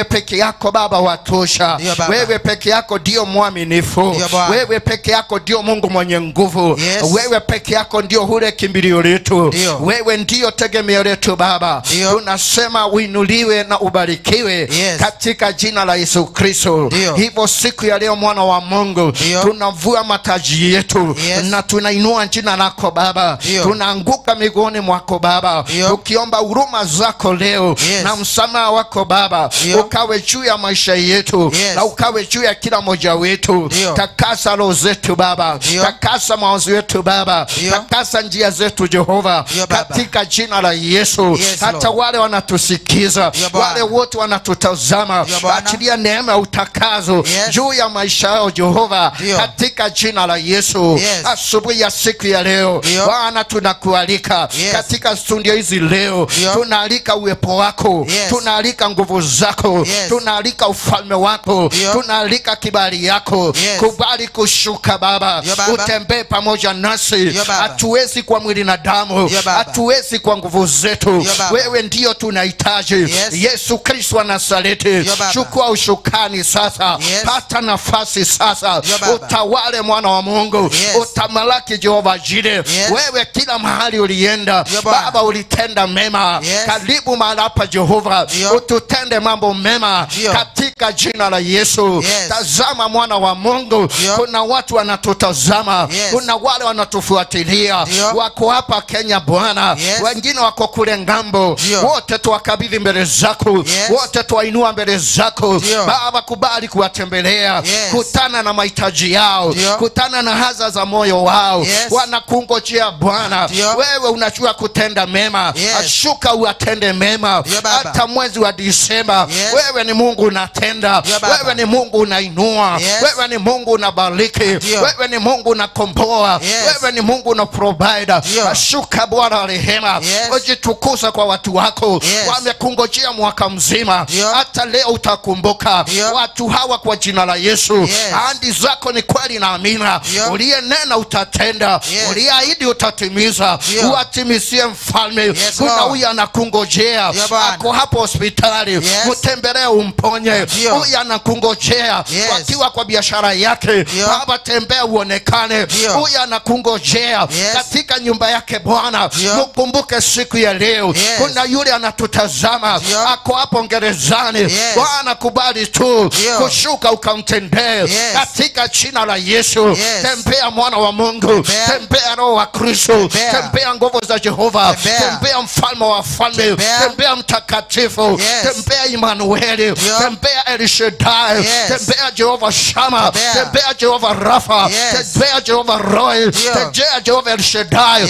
Wewe peke yako Baba watosha. Wewe peke yako ndio mwaminifu. Wewe peke yako ndio Mungu mwenye nguvu. Wewe peke yako ndio hule kimbilio letu. Wewe ndio tegemeo letu Baba. Tunasema uinuliwe na ubarikiwe katika jina la Yesu Kristo. Hivyo siku ya leo mwana wa Mungu, tunavua mataji yetu na tunainua jina lako Baba. Tunaanguka miguuni mwako Baba, tukiomba huruma zako leo na msamaha wako Baba ukawe juu ya maisha yetu na ukawe juu ya kila mmoja wetu. Takasa roho zetu Baba, takasa mawazo yetu Baba, takasa njia zetu Jehova, katika jina la Yesu. Hata wale wanatusikiza, wale wote wanatutazama, achilia neema utakazo juu ya maisha yao Jehova, katika jina la Yesu. Asubuhi ya siku ya leo Bwana, tunakualika katika studio hizi leo. Tunaalika uwepo wako, tunaalika nguvu zako, tunaalika ufalme wako, tunaalika kibali yako. Kubali kushuka Baba, utembee pamoja nasi. Hatuwezi kwa mwili na damu, hatuwezi kwa nguvu zetu, wewe ndio tunahitaji. Yesu Kristo wa Nazareti, chukua ushukani sasa, pata nafasi sasa, utawale mwana wa Mungu, utamalaki Jehova Jire. Wewe kila mahali ulienda Baba ulitenda mema. Karibu mahali hapa Jehova, ututende mambo mema katika jina la Yesu. Tazama mwana wa Mungu, kuna watu wanatutazama, kuna wale wanatufuatilia, wako hapa Kenya Bwana, wengine wako kule ngambo. Wote tuwakabidhi mbele zako, wote tuwainua mbele zako Baba. Kubali kuwatembelea, kutana na mahitaji yao, kutana na haza za moyo wao. Wanakungojea Bwana, wewe unajua kutenda mema. Ashuka uatende mema hata mwezi wa Disemba. Wewe ni Mungu unatenda, wewe ni Mungu unainua, wewe ni Mungu unabariki, wewe ni Mungu unakomboa, wewe ni Mungu una provide. Ashuka Bwana wa rehema, ujitukuza kwa watu wako. Wamekungojea mwaka mzima, hata leo utakumbuka watu hawa kwa jina la Yesu. Ahadi zako ni kweli na amina. Uliyenena utatenda, uliyeahidi utatimiza. Uatimizie mfalme. Kuna huyu anakungojea, ako hapo hospitali, mtembelee umponye. Huyu anakungojea wakiwa kwa biashara yake, Baba tembea uonekane. Huyu anakungojea katika nyumba yake Bwana, mkumbuke siku ya leo. Kuna yule anatutazama ako hapo gerezani, Bwana kubali tu kushuka ukamtendee katika jina la Yesu. Tembea mwana wa Mungu, tembea roho wa Kristo, tembea nguvu za Jehova, tembea mfalme wa wafalme, tembea mtakatifu, tembea Emmanuel, tembea El Shaddai, tembea Jehova Shama, tembea Jehova Rafa, tembea Jehova Roy, tembea Jehova El Shaddai.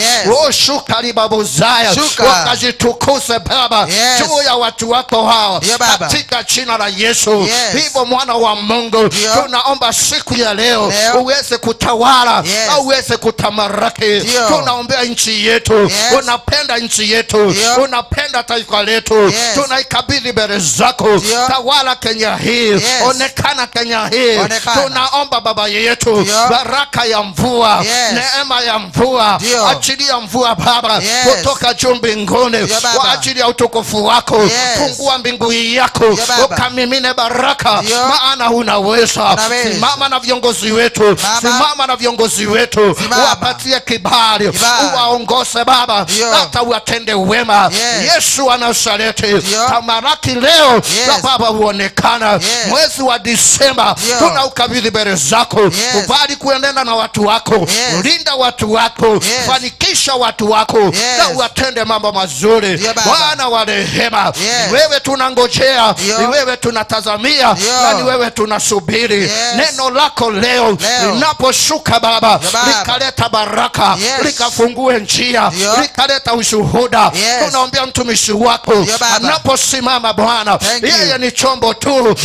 Shuka libabuzaya, wakajitukuze Baba juu ya watu wako hao katika jina la Yesu. Hivyo mwana wa Mungu, tunaomba siku ya leo uweze kutawala na uweze kutamaraki. Tunaombea nchi yetu, unapenda nchi yetu, unapenda taifa letu, tunaikabidhi mbele zako. Tawala Kenya hii, onekana Kenya hii. Tunaomba Baba yetu baraka ya mvua, neema ya mvua, achilia mvua Baba kutoka juu mbinguni kwa ajili ya utukufu wako. Fungua mbingu yako ukamimine baraka, maana unaweza. Simama na viongozi wetu, simama na viongozi wetu, uwapatie kibali, uwaongoze Baba, hata uwatende wema. Yesu wa Nazareti, tamaraki leo na Baba uonekana. Mwezi wa Disemba tunaukabidhi mbele zako. Kubali kuenenda na watu wako, linda watu wako, fanikisha watu wako na uwatende mambo mazuri. Bwana wa rehema, wewe tunangojea, ni wewe tunatazamia, na ni wewe tunasubiri. Neno lako leo linaposhuka Baba, likaleta baraka, likafungue njia, likaleta ushuhuda. Tunaombea mtumishi wako anaposimama Bwana, yeye ni chombo tu,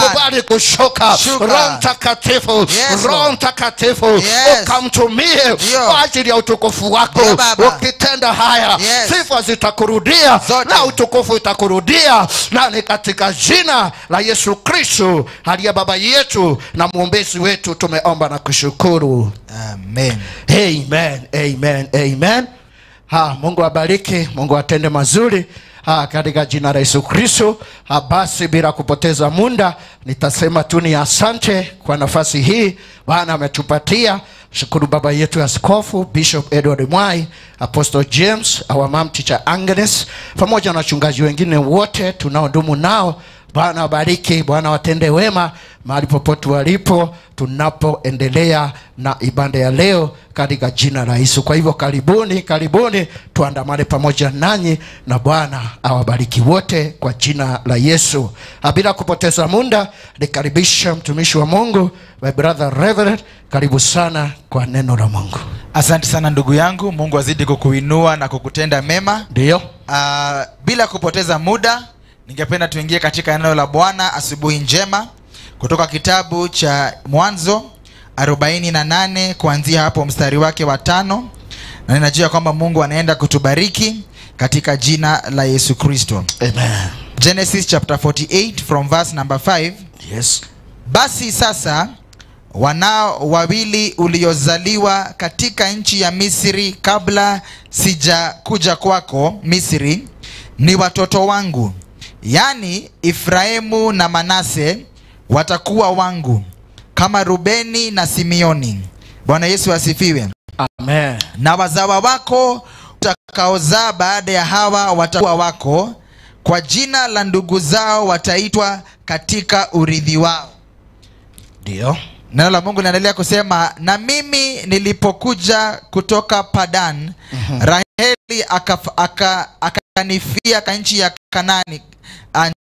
ukubali kushuka. Roho Mtakatifu, Roho Mtakatifu ukamtumie kwa ajili ya utukufu wako. Ukitenda haya, sifa zitakurudia na utukufu utakurudia, na ni katika jina la Yesu Kristo aliye Baba yetu na muombezi wetu tumeomba na kushukuru. Amen. Amen. Amen. Amen. Mungu abariki, Mungu atende mazuri. katika jina la Yesu Kristo. Basi bila kupoteza muda nitasema tu ni asante kwa nafasi hii Bwana ametupatia. Shukuru baba yetu askofu Bishop Edward Mwai, Apostle James, our mom teacher Agnes, pamoja na wachungaji wengine wote tunaodumu nao. Bwana wabariki, Bwana watende wema mahali popote walipo, tunapoendelea na ibada ya leo katika jina la Yesu. Kwa hivyo karibuni, karibuni tuandamane pamoja nanyi, na Bwana awabariki wote kwa jina la Yesu. Bila kupoteza muda nikaribisha mtumishi wa Mungu, my brother Reverend, karibu sana kwa neno la Mungu. Asante sana ndugu yangu, Mungu azidi kukuinua na kukutenda mema. Ndio. Bila kupoteza muda ningependa tuingie katika neno la Bwana asubuhi njema kutoka kitabu cha Mwanzo 48 kuanzia hapo mstari wake wa 5, na ninajua kwamba Mungu anaenda kutubariki katika jina la Yesu Kristo. Amen. Genesis chapter 48 from verse number 5. Yes. Basi sasa wanao wawili uliozaliwa katika nchi ya Misri kabla sijakuja kwako Misri ni watoto wangu, yani Efraimu na Manase watakuwa wangu kama Rubeni na Simeoni. Bwana Yesu asifiwe. Amen. Na wazawa wako utakaozaa baada ya hawa watakuwa wako, kwa jina la ndugu zao wataitwa katika urithi wao. Ndio. Neno la Mungu linaendelea kusema, na mimi nilipokuja kutoka Padan, Raheli akanifia nchi ya Kanani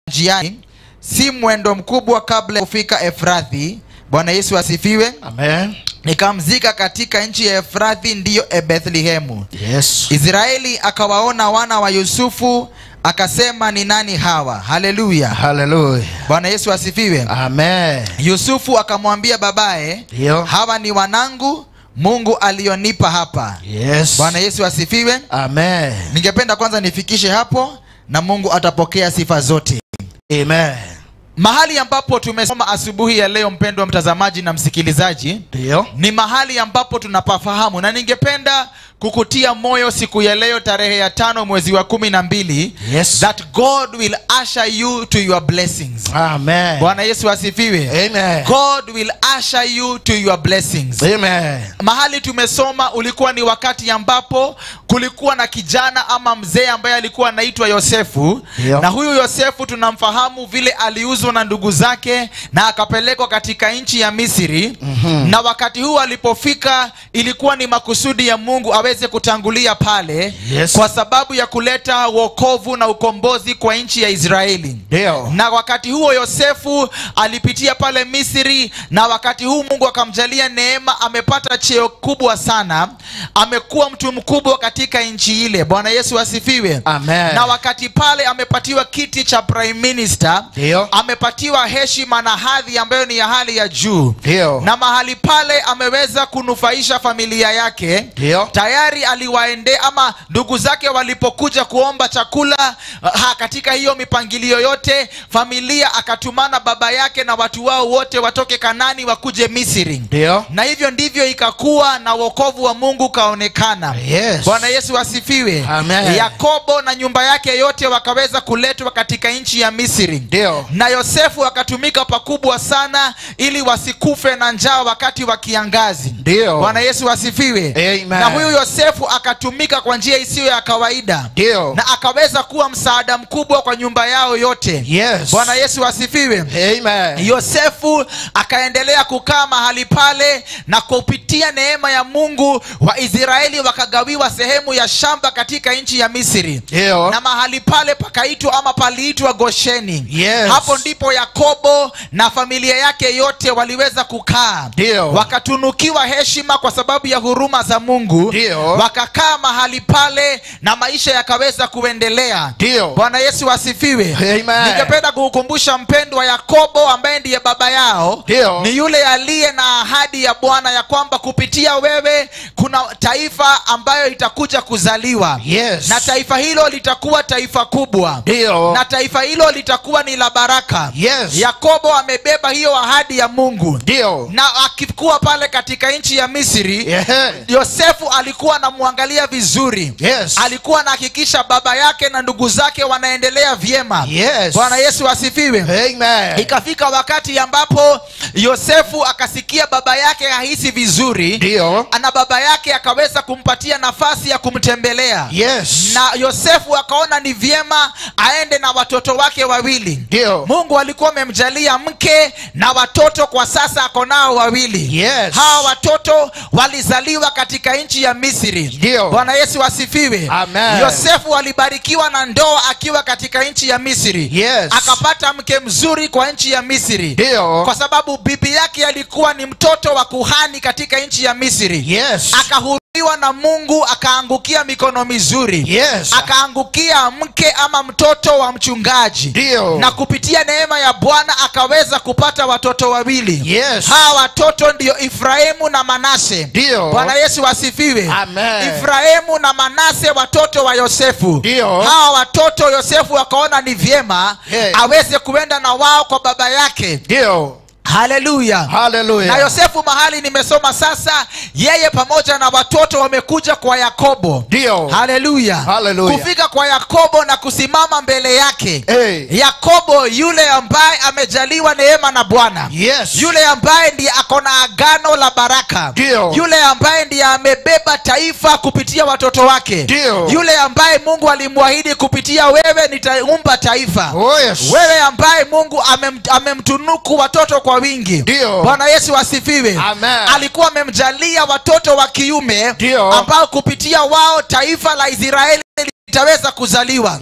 njiani, si mwendo mkubwa kabla kufika Efrathi. Bwana Yesu asifiwe. Amen. Nikamzika katika nchi ya Efrathi, ndiyo Bethlehemu. Yes. Israeli akawaona wana wa Yusufu akasema, ni nani hawa? Haleluya. Haleluya. Bwana Yesu asifiwe. Amen. Yusufu akamwambia babae, hawa ni wanangu Mungu alionipa hapa. Yes. Bwana Yesu asifiwe. Amen. Ningependa kwanza nifikishe hapo na Mungu atapokea sifa zote. Amen. Mahali ambapo tumesoma asubuhi ya leo, mpendwa mtazamaji na msikilizaji, ndio ni mahali ambapo tunapafahamu, na ningependa kukutia moyo siku ya leo tarehe ya 5 mwezi wa 12, yes, that God will usher you to your blessings. Amen. Bwana Yesu asifiwe. Amen. God will usher you to your blessings. Amen. Mahali tumesoma ulikuwa ni wakati ambapo kulikuwa na kijana ama mzee ambaye alikuwa anaitwa Yosefu. Yo. Na huyu Yosefu tunamfahamu vile aliuzwa na ndugu zake na akapelekwa katika nchi ya Misri. Na wakati huu alipofika ilikuwa ni makusudi ya Mungu aweze kutangulia pale, yes, kwa sababu ya kuleta wokovu na ukombozi kwa nchi ya Israeli. Ndio. Na wakati huo Yosefu alipitia pale Misri, na wakati huu Mungu akamjalia neema, amepata cheo kubwa sana, amekuwa mtu mkubwa katika nchi ile. Bwana Yesu asifiwe. Amen. Na wakati pale amepatiwa kiti cha prime minister. Ndio. Amepatiwa heshima na hadhi ambayo ni ya hali ya juu. Ndio. Na mahali pale ameweza kunufaisha familia yake. Ndio. Tayari aliwaende ama ndugu zake walipokuja kuomba chakula katika hiyo mipangilio yote, familia akatumana baba yake na watu wao wote watoke Kanani wakuje Misri. Ndio. Na hivyo ndivyo ikakuwa na wokovu wa Mungu kaonekana. Yes. Bwana Yesu asifiwe. Amen. Yakobo na nyumba yake yote wakaweza kuletwa katika nchi ya Misri. Ndio. Na Yosefu akatumika pakubwa sana ili wasikufe na njaa wakati wa kiangazi. Ndio. Bwana Yesu asifiwe. Amen. Na huyu Yosefu akatumika kwa njia isiyo ya kawaida. Ndio. Na akaweza kuwa msaada mkubwa kwa nyumba yao yote. Yes. Bwana Yesu asifiwe. Amen. Yosefu akaendelea kukaa mahali pale, na kupitia neema ya Mungu wa Israeli wakagawiwa sehemu ya shamba katika nchi ya Misri. Ndio. Na mahali pale pakaitwa ama paliitwa Gosheni. Yes. Hapo ndipo Yakobo na familia yake yote waliweza kukaa. Ndio. Wakatunukiwa heshima kwa sababu ya huruma za Mungu. Ndio. Wakakaa mahali pale na maisha yakaweza kuendelea. Ndio. Bwana Yesu asifiwe. Amen. Ningependa kukukumbusha mpendwa, Yakobo ambaye ndiye baba yao, Ndio, ni yule aliye na ahadi ya Bwana ya kwamba kupitia wewe kuna taifa ambayo itakuja kuzaliwa. Yes. Na taifa hilo litakuwa taifa kubwa. Ndio. Na taifa hilo litakuwa ni la baraka. Yes. Yakobo amebeba hiyo ahadi ya Mungu. Ndio. Na akikuwa pale katika nchi ya Misri, Yosefu alikuwa anamwangalia vizuri. Alikuwa anahakikisha baba yake na ndugu zake wanaendelea vyema. Bwana Yesu asifiwe. Amen. Ikafika wakati ambapo Yosefu akasikia baba yake hahisi vizuri. Ndio. Na baba yake akaweza kumpatia nafasi ya kumtembelea. Na Yosefu akaona ni vyema aende na watoto wake wawili. Ndio. Mungu alikuwa amemjalia mke na watoto, kwa sasa ako nao wawili. Hawa watoto walizaliwa katika nchi ya Misri. Ndio. Bwana Yesu asifiwe. Amen. Yosefu alibarikiwa na ndoa akiwa katika nchi ya Misri. Akapata mke mzuri kwa nchi ya Misri. Ndio. Kwa sababu bibi yake alikuwa ni mtoto wa kuhani katika nchi ya Misri. Akahurumiwa na Mungu, akaangukia mikono mizuri. Akaangukia mke ama mtoto wa mchungaji. Ndio. Na kupitia neema ya Bwana akaweza kupata watoto wawili. Hawa watoto ndio Efraimu na Manase. Ndio. Bwana Yesu asifiwe. Amen. Efraimu na Manase, watoto wa Yosefu. Ndio. Hawa watoto Yosefu akaona ni vyema aweze kuenda na wao kwa baba yake. Ndio. Haleluya. Haleluya. Na Yosefu mahali nimesoma sasa, yeye pamoja na watoto wamekuja kwa Yakobo. Ndio. Haleluya. Haleluya. Kufika kwa Yakobo na kusimama mbele yake. Yakobo yule ambaye amejaliwa neema na Bwana. Yule ambaye ndiye akona agano la baraka. Ndio. Yule ambaye ndiye amebeba taifa kupitia watoto wake. Ndio. Yule ambaye Mungu alimwahidi kupitia wewe nitaumba taifa. Oh, yes. Wewe ambaye Mungu amemtunuku watoto kwa wingi. Ndio. Bwana Yesu asifiwe. Amen. Alikuwa amemjalia watoto wa kiume ambao kupitia wao taifa la Israeli litaweza kuzaliwa.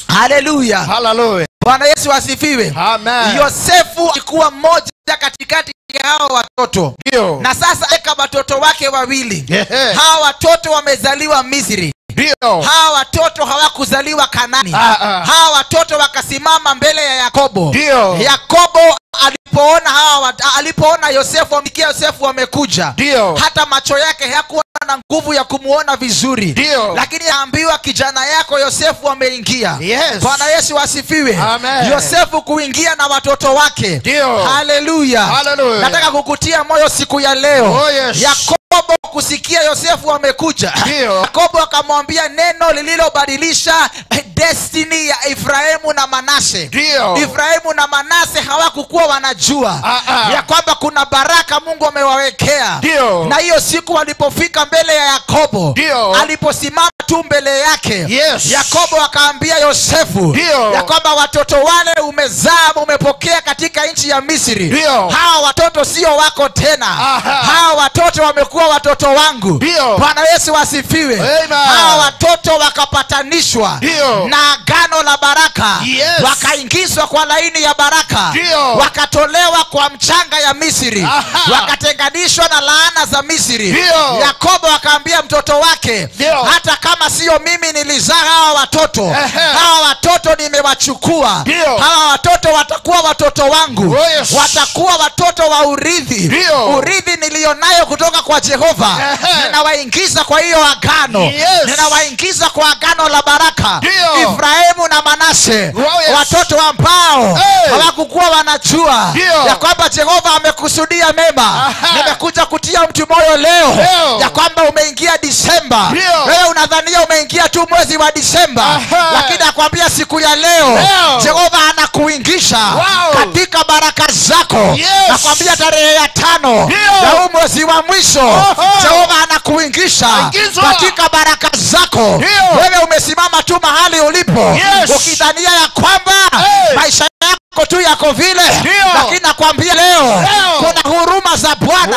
Haleluya. Haleluya. Bwana Yesu asifiwe. Amen. Yosefu alikuwa mmoja katikati ya hao watoto. Ndio. Na sasa eka watoto wake wawili. Hawa watoto wamezaliwa Misri. Ndio. Hawa watoto hawakuzaliwa Kanani. Hawa watoto wakasimama mbele ya Yakobo. Ndio. Yakobo alipoona hawa, alipoona Yosefu, amsikia Yosefu amekuja. Ndio. Hata macho yake hayakuwa na nguvu ya kumuona vizuri. Ndio. Lakini aambiwa kijana yako Yosefu ameingia. Bwana Yesu asifiwe. Amen. Yosefu kuingia na watoto wake. Ndio. Haleluya. Haleluya. Nataka kukutia moyo siku ya leo. Oh, yes. Yakobo kusikia Yosefu amekuja. Ndio. Yakobo akamwambia neno lililobadilisha destiny ya Efraimu na Manase. Ndio. Efraimu na Manase hawakukuwa wanajua ya kwamba kuna baraka Mungu amewawekea. Ndio. Na hiyo siku walipofika mbele ya Yakobo, Ndio. aliposimama tu mbele yake, Yakobo akaambia Yosefu Ndio. ya kwamba watoto wale umezaa, umepokea katika nchi ya Misri, Ndio. hawa watoto sio wako tena. Hawa watoto wamekuwa watoto wangu. Ndio. Bwana Yesu asifiwe. Amen. Hawa watoto wakapatanishwa Ndio. na agano la baraka. Wakaingizwa kwa laini ya baraka. Ndio. Wakatolewa kwa mchanga ya Misri. Wakatenganishwa na laana za Misri. Ndio. Yakobo akaambia mtoto wake, Ndio. hata kama sio mimi nilizaa hawa watoto, hawa watoto nimewachukua. Ndio. Hawa watoto watakuwa watoto wangu. Oh, yes. Watakuwa watoto wa urithi. Ndio. Urithi nilionayo kutoka kwa Jehova. Ninawaingiza kwa hiyo agano. Ninawaingiza kwa agano la baraka. Ndio. Efraimu na Manase, Oh, yes. watoto ambao hawakukuwa wanajua ya kwamba Jehova amekusudia mema. Nimekuja kutia mtu moyo leo ya kwamba umeingia Disemba. Wewe unadhania umeingia tu mwezi wa Disemba, lakini nakwambia siku ya leo Jehova anakuingisha katika baraka zako. Nakwambia tarehe ya 5 ya huu mwezi wa mwisho, Jehova anakuingisha katika baraka zako. Wewe umesimama tu mahali ulipo ukidhania ya kwamba maisha yako tu yako vile, lakini nakwambia leo kuna huruma za Bwana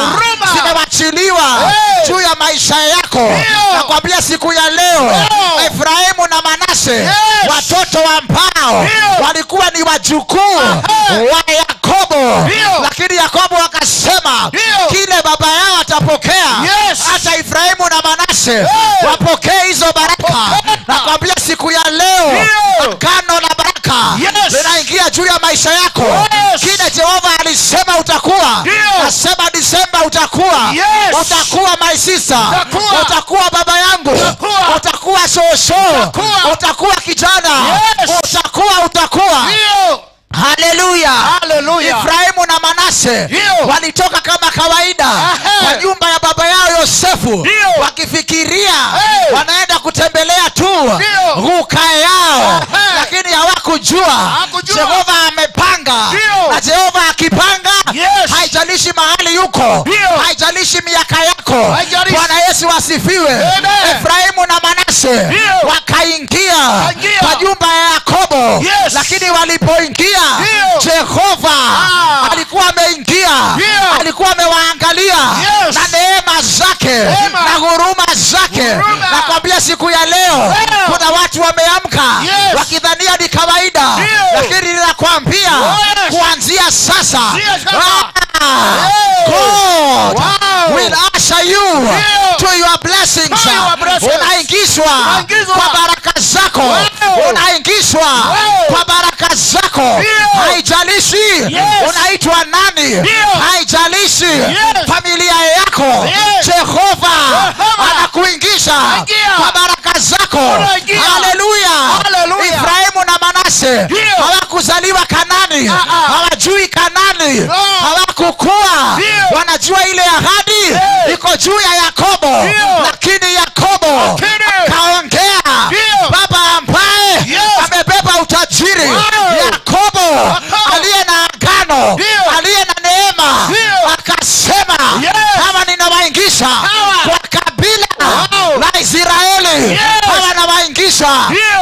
zimewachiliwa juu ya maisha yako. Nakwambia siku ya leo Efraimu na Manase, watoto ambao walikuwa ni wajukuu wa Yakobo, lakini Yakobo akasema kile baba yao atapokea, hata Efraimu na Manase wapokee hizo baraka. Nakwambia siku ya leo agano la baraka linaingia juu ya maisha yako. Kile Jehova alisema utakuwa, nasema Disemba utakuwa. Utakuwa my sister, utakuwa baba yangu, utakuwa shosho, utakuwa kijana, utakuwa. Haleluya. Haleluya. Efraimu na Manase walitoka kama kawaida kwa nyumba ya baba yao Yosefu, wakifikiria wanaenda kutembelea tu ruka yao, lakini hawakujua Jehova amepanga. Na Jehova akipanga, haijalishi mahali yuko, haijalishi miaka yako. Bwana Yesu asifiwe. Efraimu na Manase wakaingia kwa nyumba ya Yakobo, lakini walipoingia Jehova alikuwa ameingia, alikuwa amewaangalia na neema zake na huruma zake. Nakwambia siku ya leo kuna watu wameamka wakidhania ni kawaida, lakini ninakwambia kuanzia sasa God will usher you to your blessings. Unaingizwa kwa baraka zako, unaingizwa kwa baraka zako. Haijalishi unaitwa nani, haijalishi familia yako, Jehova anakuingiza kwa baraka zako. Haleluya. Efraimu na Manase hawakuzaliwa Kanani, hawajui Kanani, hawakukua, wanajua ile ahadi iko juu ya Yakobo, lakini Yakobo kaongea baba ambaye amebeba utajiri, Yakobo aliye na agano, aliye na neema, akasema hawa ninawaingisha kwa kabila la Israeli, hawa nawaingisha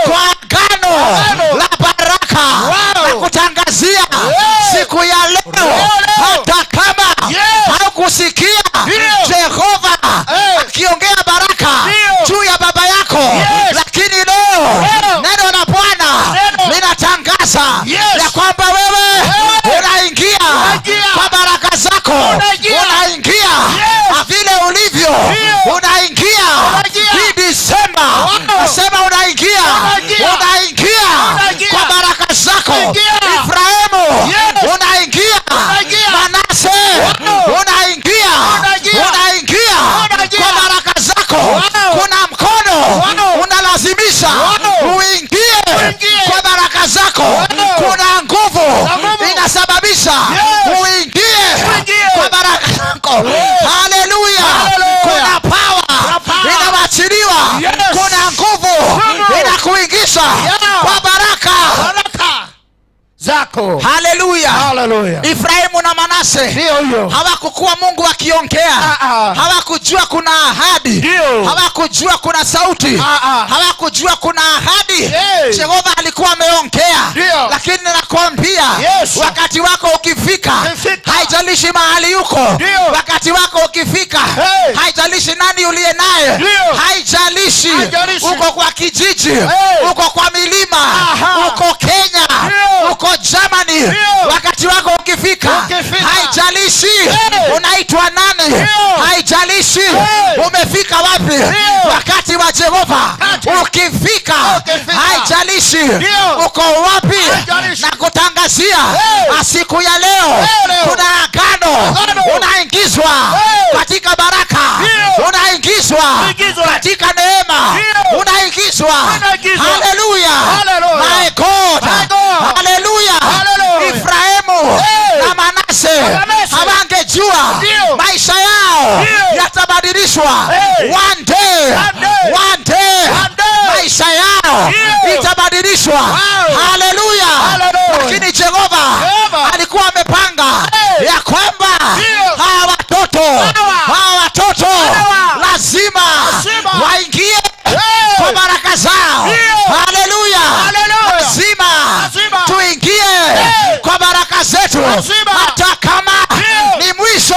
kwa agano la baraka. Na kutangazia siku ya leo, hata kama haukusikia Jehova akiongea baraka juu ya baba yako, lakini leo neno la Bwana linatangaza ya kwamba wewe unaingia kwa baraka zako, unaingia vile ulivyo, unaingia hii Disemba. Nasema unaingia, unaingia kwa baraka zako. Efraimu unaingia, Manase unaingia, unaingia kwa baraka zako. Kuna mkono unalazimisha uingie kwa baraka zako. Kuna nguvu inasababisha uingie kwa baraka zako. Haleluya. Kuna power inawachiliwa, kuna nguvu inakuingisha kwa baraka zako. Haleluya. Haleluya. Efraimu na Manase hawakukuwa Mungu akiongea, hawakujua kuna ahadi, hawakujua kuna sauti, hawakujua kuna ahadi. Jehova alikuwa ameongea, lakini nakwambia wakati wako ukifika, haijalishi mahali yuko, wakati wako ukifika, haijalishi nani uliye naye, haijalishi uko kwa kijiji, uko kwa milima, uko Kenya, uko Germany, wakati wako ukifika, haijalishi unaitwa nani, haijalishi umefika wapi, wakati wa Jehova ukifika, haijalishi uko wapi. Na kutangazia siku ya leo kuna agano, unaingizwa katika baraka, unaingizwa katika neema, unaingizwa. Haleluya. My God. Haleluya. Efraimu na Manase hawangejua maisha yao yatabadilishwa. One day, one day, maisha yao itabadilishwa. Haleluya. Lakini Jehova alikuwa amepanga ya kwamba hawa watoto lazima waingie kwa baraka zao. Haleluya. Lazima tuingie kwa baraka zetu, hata kama ni mwisho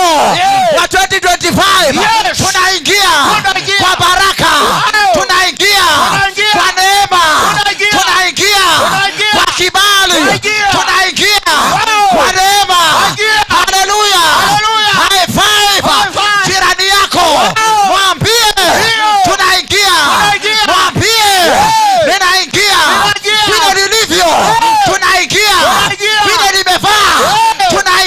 wa 2025. Tunaingia kwa baraka, tunaingia kwa neema, tunaingia kwa kibali, tunaingia kwa neema. Haleluya. High five jirani yako, mwambie tunaingia, mwambie ninaingia vile nilivyo, tunaingia vile nimevaa, tunaingia.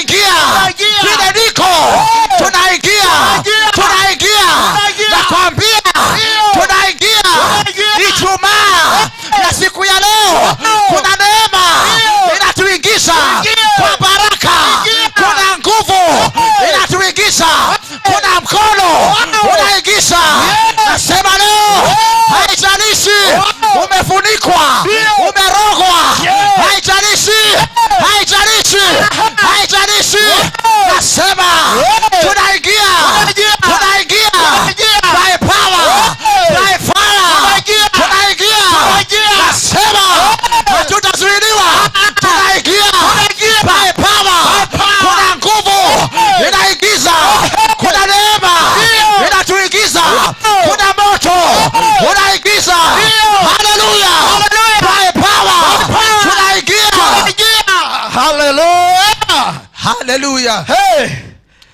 Hallelujah. Hey,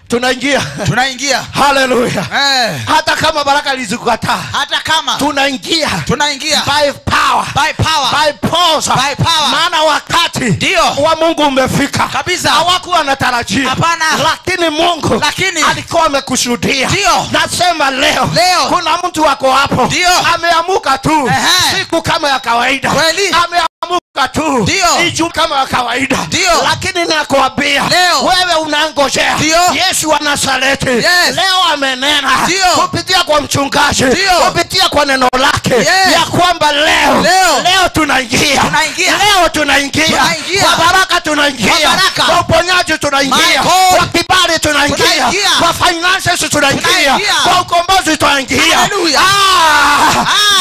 tunaingia. Tunaingia. Hallelujah. Hey. Hata kama baraka lizikukataa. Hata kama. Tunaingia. Tunaingia. By power. By power. By force. By power. Maana wakati ndio wa Mungu umefika. Kabisa. Hawakuwa wanatarajia. Hapana. Lakini Mungu alikuwa amekushuhudia. Nasema leo, kuna mtu wako hapo. Ameamuka tu. Siku kama ya kawaida. Kweli. Ameamuka tu. Ijumaa kama ya kawaida. Lakini nakuambia wewe unangojea Yesu wa Nazareti. Leo amenena kupitia kwa mchungaji, kupitia kwa neno lake, ya kwamba leo tunaingia. Leo tunaingia. Kwa baraka tunaingia. Kwa uponyaji tunaingia. Kwa kibali tunaingia. Kwa finances tunaingia. Kwa ukombozi tunaingia.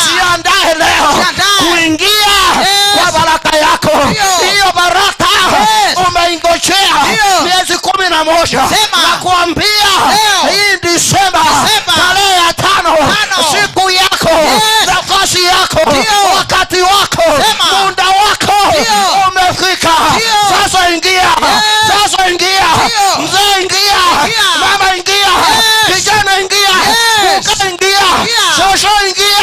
Jiandae leo kuingia kwa baraka yako. Hiyo baraka umeingojea miezi 11. Nakuambia hii Disemba tarehe ya 5, siku yako, nafasi yako, wakati wako, muda wako umefika. Sasa ingia. Sasa ingia. Mzee ingia. Mama ingia. Kijana ingia. Mke ingia. Shosho ingia.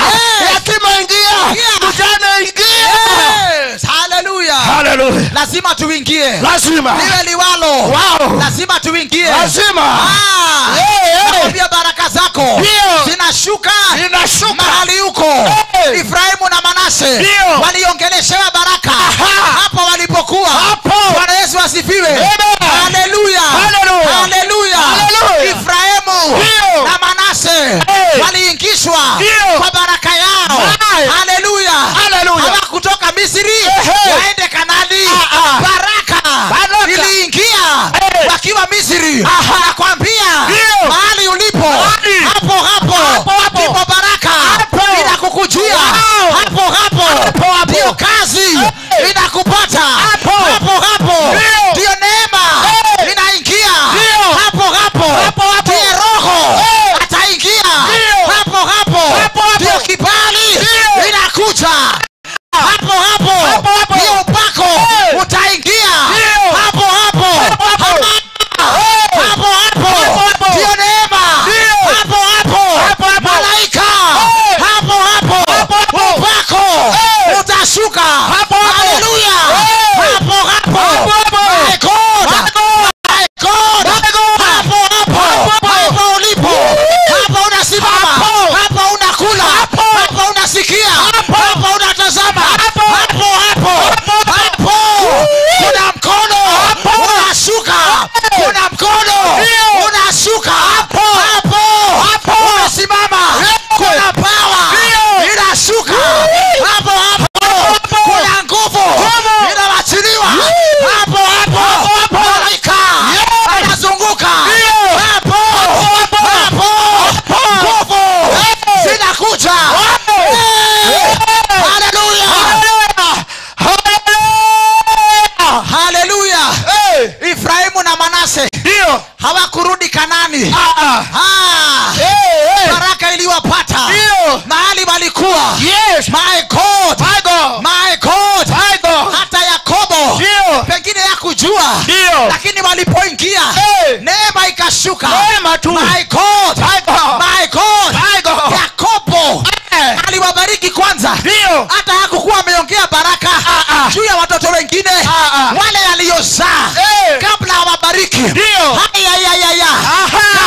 Yatima ingia. Mjane ingia. Hallelujah. Hallelujah. Lazima tuingie. Lazima. Liwe liwalo. Wow. Lazima tuingie. Lazima. Nakwambia baraka zako zinashuka. Zinashuka. Mahali huko. Efraimu na Manase waliongeleshewa baraka hapo walipokuwa. Bwana Yesu asifiwe. Hallelujah. Hallelujah. Efraimu na Manase waliingishwa kwa baraka yao. Hallelujah. Hawakutoka Misri waende Kanani. Baraka iliingia wakiwa Misri. Nakwambia mahali ulipo, hapo hapo ndipo baraka inakukujia. Hapo hapo ndio kazi inakupata. Hapo hapo ndio neema inaingia. Hapo hapo ndio roho ataingia. Hapo hapo ndio kibali inakuja. Hapo hapo ndio upako utaingia. Hapo hapo. Hapo hapo ndio neema. Hapo hapo malaika. Hapo hapo upako utashuka. Hallelujah. Hapo hapo. My God. My God. Hapo hapo. Hapo ulipo. Hapo unasimama. Hapo unakula. Hapo unasikia. Hapo unatazama. Hapo hapo. Hapo kuna mkono unashuka. Kuna mkono unashuka. Hapo hapo unasimama. Kuna power inashuka. Hapo hapo kuna nguvu inawachiliwa. Hapo hapo malaika anazunguka. Hapo hapo nguvu zinakuja. Hallelujah. Hallelujah. Efraimu na Manase hawakurudi Kanani. Baraka iliwapata mahali walikuwa. My God. My God. Hata Yakobo pengine hakujua, lakini walipoingia neema ikashuka. My God. My God. Yakobo aliwabariki kwanza. Hata hakukuwa ameongea baraka juu ya watoto wengine wale aliyozaa kabla hawabariki.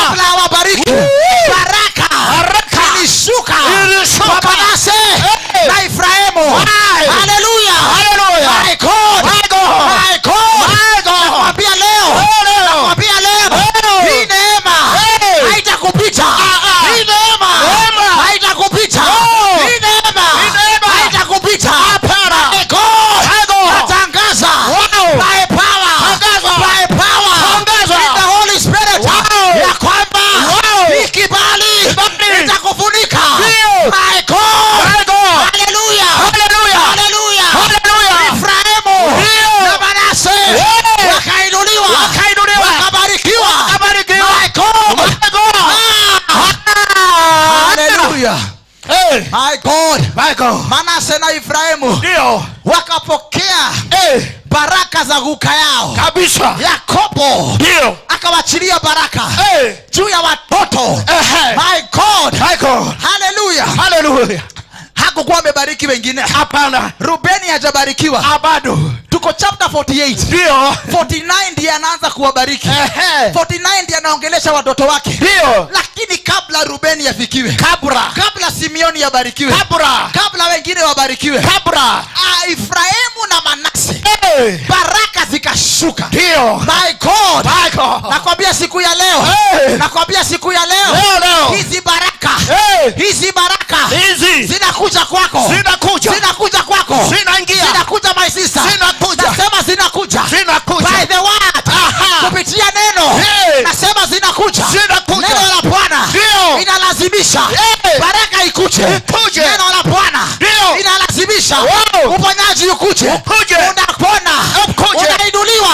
Kabla hawabariki, baraka ilishuka kwa Manase na Efraimu. Hallelujah. My God. My God. Nakwambia leo, nakwambia leo, hii neema haitakupita. Hii neema haitakupita. Hii neema haitakupita. My God. Natangaza by power, Manase na Efraimu ndio wakapokea baraka za guka yao kabisa. Yakobo ndio akawachilia baraka juu ya watoto. My God, my God. Hallelujah, hallelujah. Hakukuwa amebariki wengine. Hapana. Rubeni hajabarikiwa bado. Tuko chapter 48. Ndio. 49 ndiye anaanza kuwabariki. 49 ndiye anaongelesha watoto wake. Ndio. Lakini kabla Rubeni afikiwe, kabla Simeoni abarikiwe, kabla wengine wabarikiwe, kabla Efraimu na Manase baraka zikashuka. Ndio. My God, my God. Nakwambia siku ya leo, nakwambia siku ya leo, hizi baraka, hizi baraka hizi zinakuja kwako, zinakuja, zinakuja kwako, zinaingia, zinakuja my sister, zinakuja. Nasema zinakuja, zinakuja by the word, kupitia neno. Nasema zinakuja, zinakuja. Neno la Bwana inalazimisha baraka ikuje. Neno la Bwana inalazimisha uponyaji ukuje. Unapona, unainuliwa.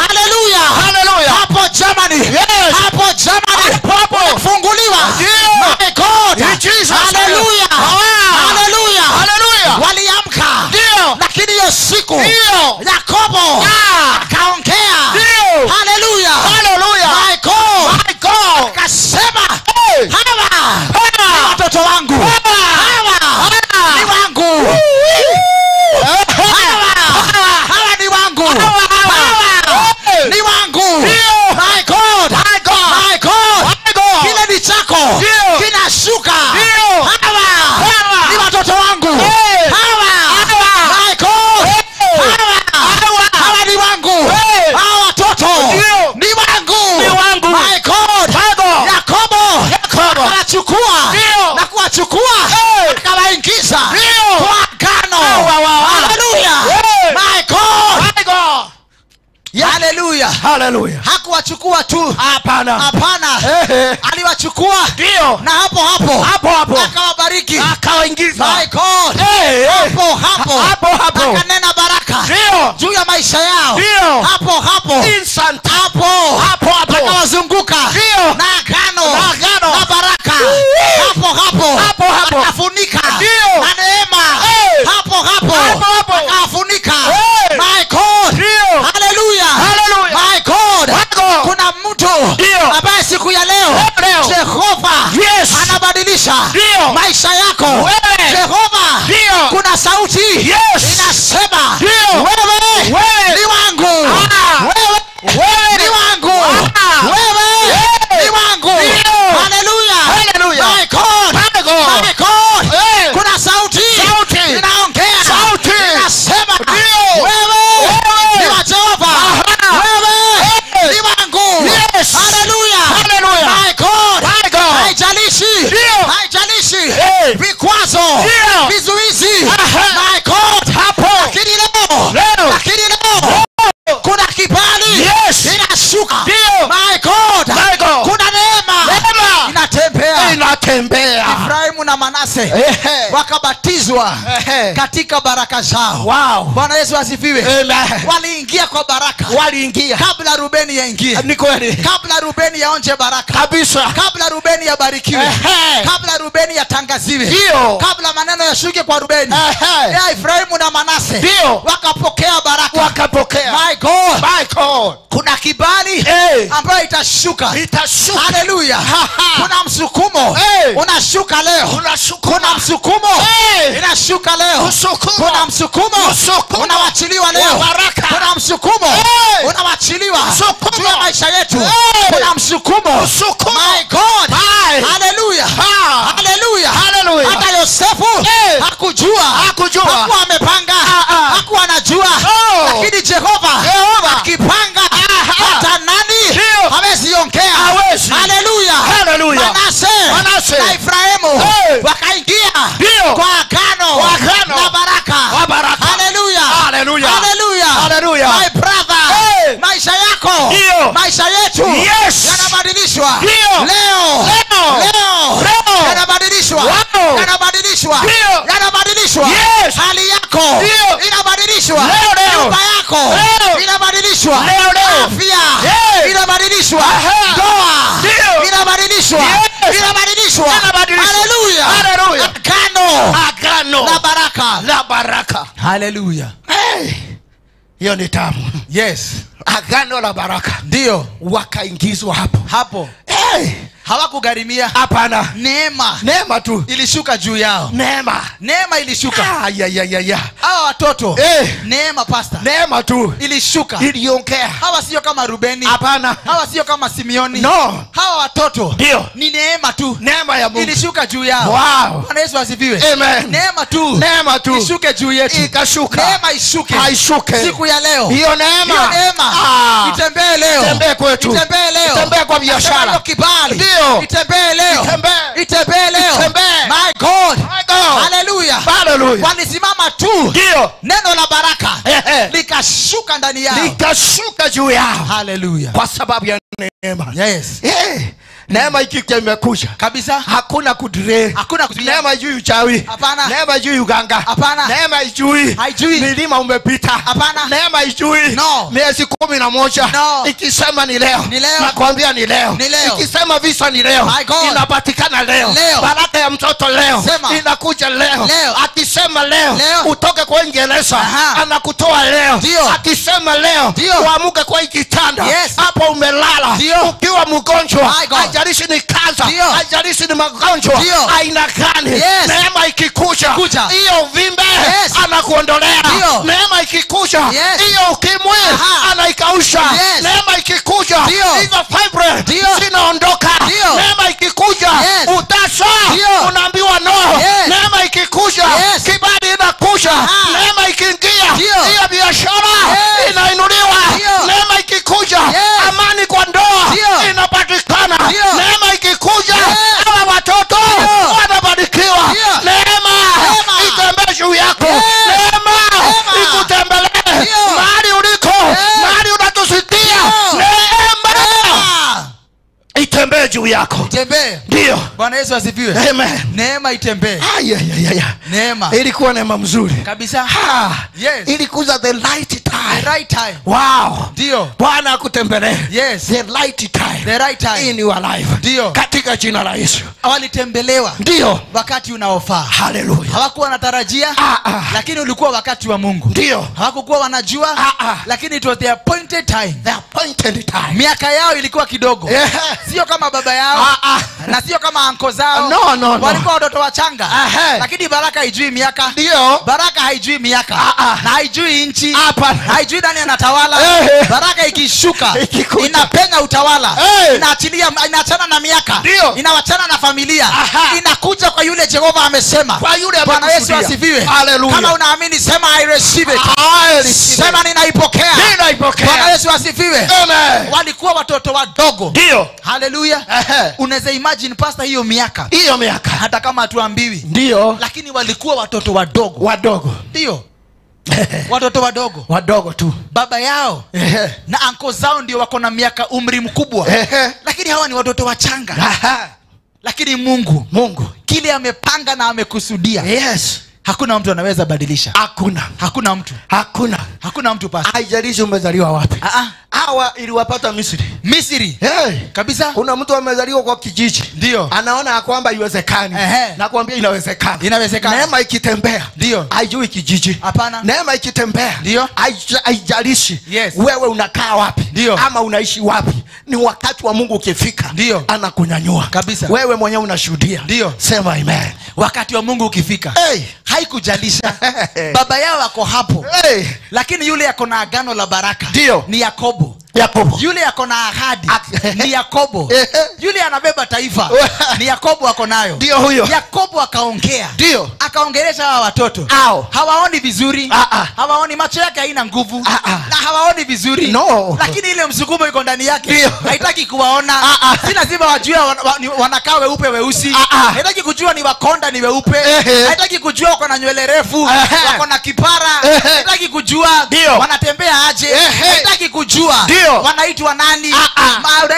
Hallelujah, hallelujah. Hapo Germany, hapo Germany unafunguliwa. My God, hallelujah, hallelujah, hallelujah. Waliamka, lakini hiyo siku Yakobo akaongea. Hallelujah, hallelujah. My God, my God. Akasema hawa ni watoto wangu, hawa ni wangu, hawa ni wangu, hawa ni wangu. My God, my God, my God. My God. Kile ni chako kinashuka. Hawa ni watoto wangu, hawa, my God, hawa ni wangu, hawa watoto ni wangu, my God. Yakobo akawachukua na kuwachukua akawaingiza kwa agano. Hallelujah, my God, my God. Hallelujah, hallelujah. Hakuwachukua tu, hapana, hapana. Aliwachukua ndio, na hapo hapo, hapo hapo akawabariki, akawaingiza. My God, hapo hapo, hapo hapo akanena baraka ndio juu ya maisha yao. Ndio. Hapo hapo, instant, hapo hapo hapo akawazunguka ndio na agano, na agano na baraka. Hapo hapo, hapo hapo akafunika ndio na neema. Hapo hapo, hapo hapo akafunika. My God, ndio. Hallelujah, hallelujah. My God, my God. Kuna mtu ambaye siku ya leo Jehova anabadilisha maisha yako. Jehova, kuna sauti inasema wewe ni wangu, wewe ni wangu, wewe ni wangu. Hallelujah, hallelujah. My God, my God, my God. Kuna sauti inaongea, inasema wewe ni wa Jehova, wewe ni wangu. Hallelujah, hallelujah. My God, my God. Haijalishi, haijalishi vikwazo, vizuizi, my God, hapo. Lakini leo, lakini leo kuna kibali inashuka. My God, my God. Kuna neema inatembea, inatembea. Efraimu na Manase wakabatizwa katika baraka zao. Wow. Bwana Yesu asifiwe. Amen. Waliingia kwa baraka, waliingia kabla Rubeni yaingie. Ni kweli. Kabla Rubeni yaonje baraka kabisa, kabla Rubeni yabarikiwe, kabla Rubeni yatangaziwe, kabla maneno yashuke kwa Rubeni, ya Efraimu na Manase ndio wakapokea baraka, wakapokea. My God, my God. Kuna kibali ambayo itashuka, itashuka. Hallelujah. Kuna msukumo unashuka leo. Kuna msukumo inashuka leo. Kuna msukumo unawachiliwa leo. Kuna msukumo unawachiliwa juu ya maisha yetu. Kuna msukumo. My God. Hallelujah, hallelujah, hallelujah. Hata Yosefu hakujua, hakuwa amepanga, hakuwa anajua, lakini Jehova akipanga hata nani hawezi ongea. Hallelujah, hallelujah. Manase na Efraimu wakaingia kwa agano na baraka. Hallelujah, hallelujah, hallelujah, hallelujah. My brother, maisha yako, maisha yetu yanabadilishwa leo, leo yanabadilishwa, yanabadilishwa, yanabadilishwa. Hali yako inabadilishwa, nyumba yako inabadilishwa, afya inabadilishwa, ndoa inabadilishwa, inabadilishwa. Hallelujah, hallelujah. Agano agano La baraka. Hallelujah. Hey, hiyo ni tamu. Yes. Agano la baraka. Ndio. Wakaingizwa hapo. Hapo. Hey. Hawakugharimia. Hapana. Neema. Neema tu ilishuka juu yao. Neema. Neema ilishuka. Ya. Hawa watoto. Neema, pastor. Neema tu ilishuka. Iliongea. Hawa sio kama Rubeni. Hapana. Hawa sio kama Simeoni. No. Hawa watoto. Ndio. Ni neema tu. Neema ya Mungu ilishuka juu yao. Wow. Bwana Yesu asifiwe. Amen. Neema tu. Neema tu ishuke juu yetu. Ikashuka. Neema ishuke. Haishuke. Siku ya leo. Hiyo neema. Hiyo neema. Itembee leo. Itembee kwetu. Itembee leo. Itembee kwa biashara. Kibali. Ndio. Itembee leo. Itembee leo. Itembee. My God. My God. Hallelujah. Hallelujah. Walisimama tu. Ndio. Neno la baraka likashuka ndani yao. Likashuka juu yao. Hallelujah. Kwa sababu ya neema. Yes. Neema ikija imekuja. Kabisa. Hakuna kudire. Hakuna kudire. Neema juu uchawi. Hapana. Neema juu uganga. Hapana. Neema ijui. Haijui. Milima umepita. Hapana. Neema ijui. No. Miezi 11. No. Ikisema ni leo. Ni leo. Nakwambia ni leo. Ni leo. Ikisema visa ni leo. Inapatikana leo. Leo. Baraka ya mtoto leo. Sema. Inakuja leo. Leo. Akisema leo. Leo. Utoke kwa Uingereza. Anakutoa leo. Dio. Akisema leo. Uamuke kwa kitanda. Yes. Hapo umelala. Dio. Ukiwa mgonjwa. Haijalishi ni kansa, haijalishi ni magonjwa aina gani. Yes. Neema ikikuja hiyo uvimbe yes, anakuondolea. Neema ikikuja hiyo ukimwi anaikausha. Yes. Neema ikikuja hizo fibroid zinaondoka. Neema ikikuja utasa unaambiwa no. Yes. Neema ikikuja kibali inakuja. Neema ikiingia hiyo biashara inainuliwa. Neema ikikuja amani kwa ndoa inapatikana. Neema ikikuja hawa watoto wanabarikiwa. Neema itembee juu yako. Neema ikutembelee mahali uliko, mahali unatusikia. Neema itembee juu yako. Itembee. Ndio. Bwana Yesu asifiwe. Amen. Neema itembee. Neema. Ilikuwa neema mzuri. Kabisa. Yes. Ilikuza the right time. The right time. Wow. Ndio. Bwana akutembelee. Yes. The right time. The right time. In your life. Ndio. Katika jina la Yesu. Walitembelewa. Ndio. Wakati unaofaa. Hallelujah. Hawakuwa wanatarajia, lakini ulikuwa wakati wa Mungu. Ndio. Hawakuwa wanajua, lakini it was the appointed time. The appointed time. Miaka yao ilikuwa kidogo. Yeah. Sio kama baba yao na sio kama anko zao. No. Walikuwa watoto wachanga. Lakini baraka haijui miaka. Ndio. Baraka haijui miaka. Na haijui nchi. Hapana. Haijui nani anatawala. Baraka ikishuka inapenya utawala. Inaachilia, inaachana na miaka. Inawachana na familia. Inakuja kwa yule Jehova amesema. Kwa yule Bwana Yesu asifiwe. Kama unaamini sema I receive it. Sema ninaipokea. Ninaipokea. Bwana Yesu asifiwe. Amen. Walikuwa watoto wadogo. Ndio. Hallelujah. Unaweza imagine pastor hiyo miaka. Hiyo miaka. Hata kama hatuambiwi. Ndio. Lakini walikuwa watoto wadogo. Wadogo. Ndio. Watoto wadogo. Wadogo tu. Baba yao na anko zao ndio wako na miaka umri mkubwa. Lakini hawa ni watoto wachanga. Lakini Mungu kile amepanga na amekusudia. Yes. Hakuna mtu anaweza badilisha. Hakuna. Hakuna mtu. Hakuna. Hakuna mtu pastor. Haijalishi umezaliwa wapi. Hawa iliwapata Misri. Misri. Hey. Kabisa. Kuna mtu amezaliwa kwa kijiji. Ndio. Anaona kwamba haiwezekani. Nakwambia inawezekana. Inawezekana. Neema ikitembea. Ndio. Haijui kijiji. Hapana. Neema ikitembea. Ndio. Haijalishi yes, wewe unakaa wapi. Ndio. Ama unaishi wapi. Ni wakati wa Mungu ukifika. Ndio. Anakunyanyua. Kabisa. Wewe mwenyewe unashuhudia. Ndio. Sema amen. Wakati wa Mungu ukifika. Hey. Haikujalisha. Baba yao ako hapo. Hey. Lakini yule yako na agano la baraka. Ndio. Ni Yakobo. Yakobo. Yule yako na ahadi ni Yakobo. Yule anabeba taifa ni Yakobo ako nayo. Ndio huyo. Yakobo akaongea. Ndio. Akaongelesha hawa watoto. Hawaoni vizuri. Hawaoni, macho yake haina nguvu. Na hawaoni vizuri. No. Lakini ile msukumo iko ndani yake. Haitaki kuwaona. Si lazima wajue wanakaa weupe weusi. Haitaki kujua ni wakonda ni weupe. Haitaki kujua wako na nywele refu, wako na kipara. Haitaki kujua wanatembea aje. Haitaki kujua wanaitwa nani.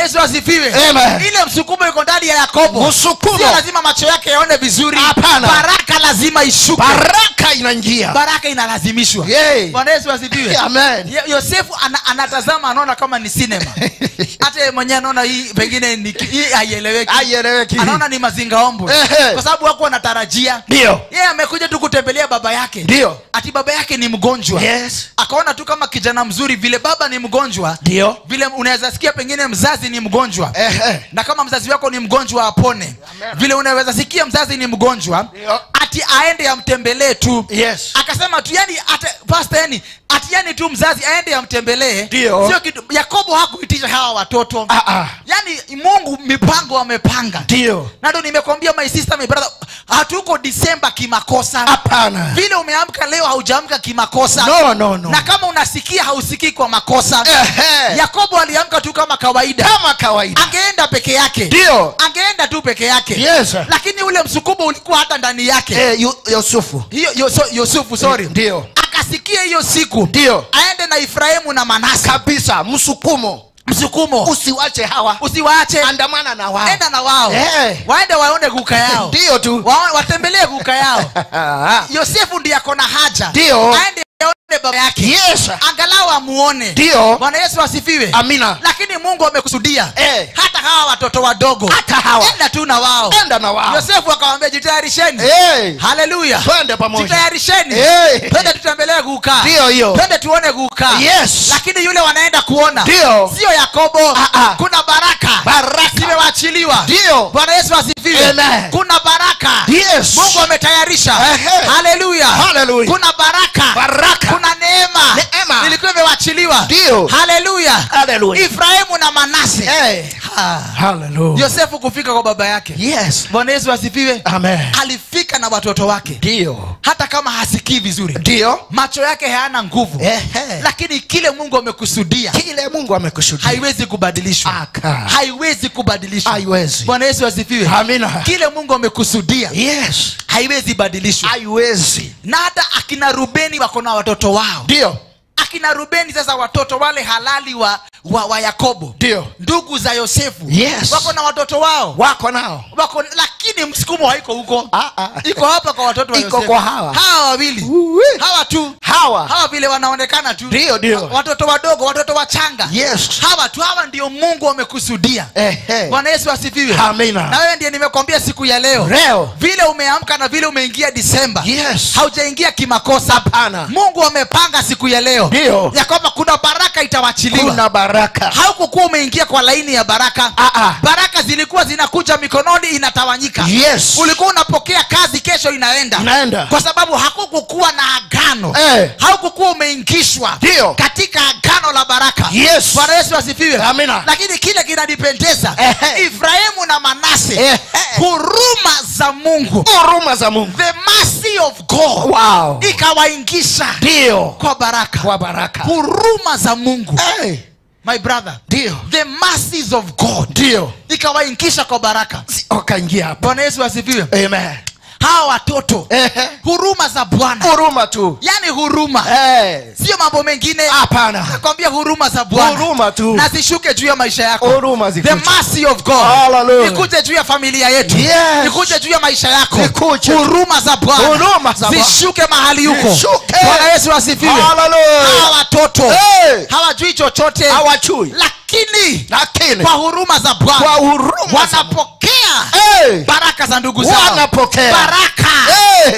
Yesu asifiwe. Ile msukumo iko ndani ya Yakobo. Sio lazima macho yake yaone vizuri. Hapana. Baraka lazima ishuke. Baraka inaingia. Baraka inalazimishwa. Bwana Yesu asifiwe. Amen. Yosefu anatazama anaona kama ni cinema. Hata yeye mwenyewe anaona hii pengine ni hii haieleweki. Haieleweki. Anaona ni mazingaombwe. Kwa sababu hakuwa anatarajia. Ndio. Yeye amekuja tu kutembelea baba yake. Ndio. Ati baba yake ni mgonjwa. Yes. Akaona tu kama kijana mzuri vile baba ni mgonjwa. Ndio. Vile unaweza sikia pengine mzazi ni mgonjwa. Na kama mzazi wako ni mgonjwa apone. Amen. Vile unaweza sikia mzazi ni mgonjwa. Ndio. Ati aende amtembelee tu. Yes. Akasema tu yani pastor yani ati yani tu mzazi aende amtembelee. Sio kitu. Yakobo hakuitisha hawa watoto. Yani Mungu mipango amepanga. Ndio. Na ndio nimekwambia my sister, my brother, hatuko December kimakosa. Hapana. Vile umeamka leo haujaamka kimakosa. No, no, no. Na kama unasikia hausikii kwa makosa. Yakobo aliamka tu kama kawaida. Kama kawaida. Angeenda peke yake. Ndio. Angeenda tu peke yake. Yes. Lakini ule msukumo ulikuwa hata ndani yake. Yusufu. Hiyo Yusufu, sorry. Ndio. Akasikia hiyo siku. Ndio. Aende na Efraimu na Manase. Kabisa, msukumo. Msukumo. Usiwache hawa. Usiwaache. Andamana na wao. Enda na wao. Waende waone guka yao. Ndio tu. Watembelee guka yao. Yosefu ndiye akona haja. Ndio. Aende aone baba yake. Yes. Angalau amuone. Ndio. Bwana Yesu asifiwe. Amina. Lakini Mungu amekusudia. Hata hawa watoto wadogo. Hata hawa. Enda tu na wao. Enda na wao. Yosefu akamwambia jitayarisheni. Haleluya. Twende pamoja. Jitayarisheni. Twende tutembelee guka. Ndio hiyo. Twende tuone guka. Yes. Lakini yule wanaenda kuona. Ndio. Sio Yakobo. Kuna baraka. Baraka zimewachiliwa. Ndio. Bwana Yesu asifiwe. Amen. Kuna baraka. Yes. Mungu ametayarisha. Haleluya. Haleluya. Kuna baraka. Baraka. Kuna neema. Neema. Ilikuwa imewachiliwa. Ndio. Haleluya. Haleluya. Efraimu na Manase. Haleluya. Yosefu kufika kwa baba yake. Yes. Bwana Yesu asifiwe. Amen. Alifika na watoto wake. Ndio. Hata kama hasikii vizuri. Ndio. Macho yake hayana nguvu. Lakini kile Mungu amekusudia. Kile Mungu amekusudia. Haiwezi kubadilishwa. Haiwezi kubadilishwa. Haiwezi. Bwana Yesu asifiwe. Amina. Kile Mungu amekusudia. Yes. Haiwezi badilishwa. Haiwezi. Na hata akina Rubeni wako na watoto wao. Ndio. Akina Rubeni sasa watoto wale halali wa Yakobo. Ndio. Ndugu za Yosefu. Yes. Wako na watoto wao. Wako nao. Wako, lakini msukumo haiko huko. Iko hapa kwa watoto wa Yosefu. Iko kwa hawa. Hawa wawili. Hawa tu. Hawa. Hawa vile wanaonekana tu. Ndio, ndio. Watoto wadogo, watoto wachanga. Yes. Hawa tu, hawa ndio Mungu amekusudia. Bwana Yesu asifiwe. Amina. Na wewe ndiye nimekwambia siku ya leo. Leo. Vile umeamka na vile umeingia Disemba. Yes. Haujaingia kimakosa. Hapana. Mungu amepanga siku ya leo. Ndio. Ya kwamba kuna baraka itawachiliwa. Kuna baraka. Haukukuwa umeingia kwa laini ya baraka. Baraka zilikuwa zinakuja mikononi inatawanyika. Yes. Ulikuwa unapokea kazi kesho inaenda. Inaenda. Kwa sababu hakukukuwa na agano. Haukukuwa umeingishwa katika agano la baraka. Yes. Bwana Yesu asifiwe. Amina. Lakini kile kinanipendeza, Efraimu na Manase, huruma za Mungu. Huruma za Mungu. The mercy of God. Wow. Ikawaingisha. Ndio. Kwa baraka. Kwa baraka. Huruma za Mungu. My brother. Ndio. The mercies of God. Ndio. Ikawaingisha kwa baraka. Wakaingia hapo. Bwana Yesu asifiwe. Amen. Hawa watoto, huruma za Bwana. Huruma tu. Yani huruma. Sio mambo mengine. Hapana. Nakwambia huruma za Bwana. Huruma tu. Na zishuke juu ya maisha yako. Huruma zikuje. The mercy of God. Hallelujah. Ikuje juu ya familia yetu. Yes. Ikuje juu ya maisha yako. Ikuje. Huruma za Bwana. Huruma za Bwana. Zishuke mahali huko. Zishuke. Bwana Yesu asifiwe. Hallelujah. Hawa watoto hawajui chochote. Hawajui. Lakini kwa huruma za Bwana. Kwa huruma wanapokea baraka za ndugu zao. Wanapokea baraka